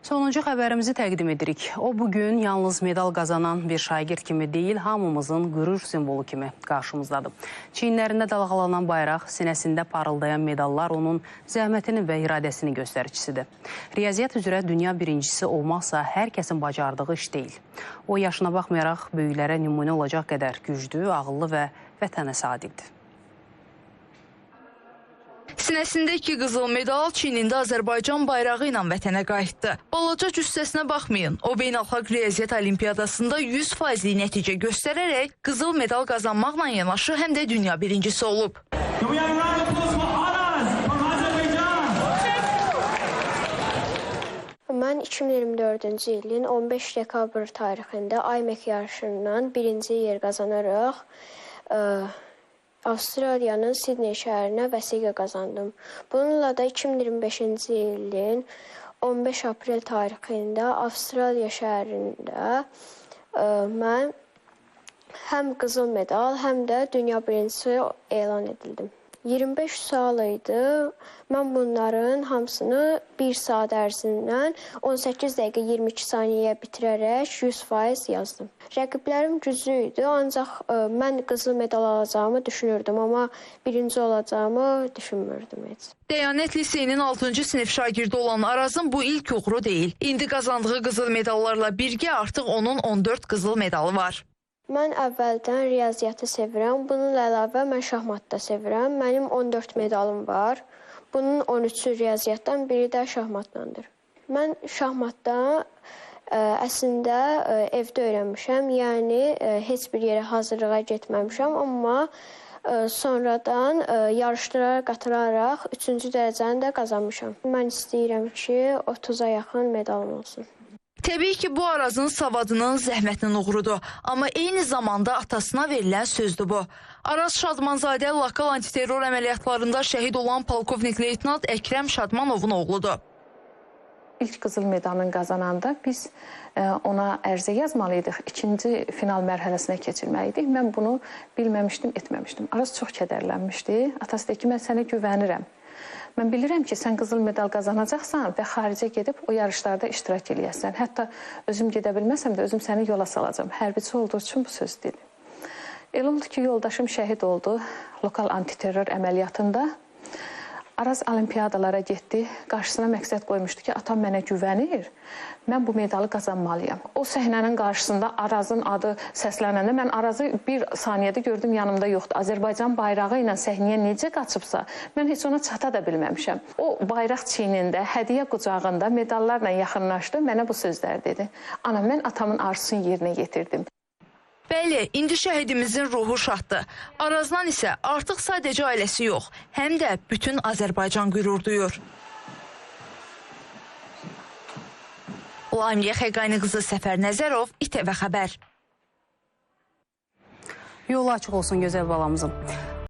Sonuncu xəbərimizi təqdim edirik. O, bugün yalnız medal qazanan bir şagird kimi deyil, hamımızın qürur simvolu kimi qarşımızdadır. Çiyinlərində dalğalanan bayraq, sinəsində parıldayan medallar onun zəhmətinin və iradəsinin göstəricisidir. Riyaziyyat üzrə dünya birincisi olmaqsa hər kəsin bacardığı iş deyil. O, yaşına baxmayaraq böyüklərə nümunə olacaq qədər güclü, ağıllı və vətənə sadiqdir. Sinəsində 2 qızıl medal, çiynində Azərbaycan bayrağı ilə vətənə qayıtdı. Balaca cüssəsinə baxmayın, o beynəlxalq riyaziyyat olimpiyadasında 100%lik nəticə göstərərək qızıl medal qazanmaqla yanaşı həm də dünya birincisi olub. Mən 2024-cü ilin 15 dekabr tarixində IMEC yarışından birinci yer qazanaraq Avstraliyanın Sidney şəhərinə vəsiqə qazandım. Bununla da 2025-ci ilin 15 aprel tarixində Avstraliya şəhərində mən həm qızıl medal, həm də dünya birincisi elan edildim. 25 sual idi. Mən bunların hamısını 1 saat ərzindən 18 dəqiqə 22 saniyə bitirərək 100% yazdım. Rəqiblərim güclü idi, ancaq mən qızıl medal alacağımı düşünürdüm, amma birinci olacağımı düşünmürdüm heç. Diyanət Liseyinin 6-cı sinif şagirdi olan Arazın bu ilk uğuru deyil. İndi qazandığı qızıl medallarla birgə artıq onun 14 qızıl medalı var. Mən əvvəldən riyaziyyatı sevirəm. Bununla əlavə mən şahmatı da sevirəm. Mənim 14 medalım var. Bunun 13-ü riyaziyyatdan, biri də şahmatdandır. Mən şahmatda əslində evdə öyrənmişəm. Yəni heç bir yerə hazırlığa getməmişəm, amma sonradan yarışlara qatılaraq 3-cü dərəcəni də qazanmışam. Mən istəyirəm ki, 30-a yaxın medalım olsun. Təbii ki, bu Arazın savadının, zəhmətinin uğurudur. Amma eyni zamanda atasına verilən sözdür bu. Araz Şadmanzadə lokal antiterror əməliyyatlarında şəhid olan polkovnik leytenant Əkrəm Şadmanovun oğludur. İlk qızıl medalını qazananda biz ona ərizə yazmalıydıq. İkinci final mərhələsinə keçirməliydik. Mən bunu bilməmişdim, etməmişdim. Araz çox kədərlənmişdi. Atası dedi ki, mən sənə güvənirəm. Mən bilirəm ki, sən qızıl medal qazanacaqsan və xaricə gedib o yarışlarda iştirak eləyəsən. Hətta özüm gedə bilməsəm də özüm səni yola salacağam. Hərbiçi olduğu üçün bu söz dedi. Elə oldu ki, yoldaşım şəhid oldu lokal antiterror əməliyyatında. Araz olimpiyadalara getdi. Qarşısına məqsəd qoymuşdu ki, atam mənə güvənir, mən bu medalı qazanmalıyam. O səhnənin qarşısında Arazın adı səslənəndə mən Arazı bir saniyədə gördüm, yanımda yoxdur. Azərbaycan bayrağı ilə səhnəyə necə qaçıbsa, mən heç ona çata da bilməmişəm. O bayraq çiynində, hədiyyə qucağında medallarla yaxınlaşdı, mənə bu sözlər dedi. Ana, mən atamın arzusunu yerinə yetirdim. Bəli, indi şəhidimizin ruhu şaddır. Arazdan isə artıq sadəcə ailəsi yox, həm də bütün Azərbaycan qürur duyur. Lamiyə Xəqani qızı Səfər Nəzərov, İTV Xəbər. Yolu açıq olsun gözəl balamızın.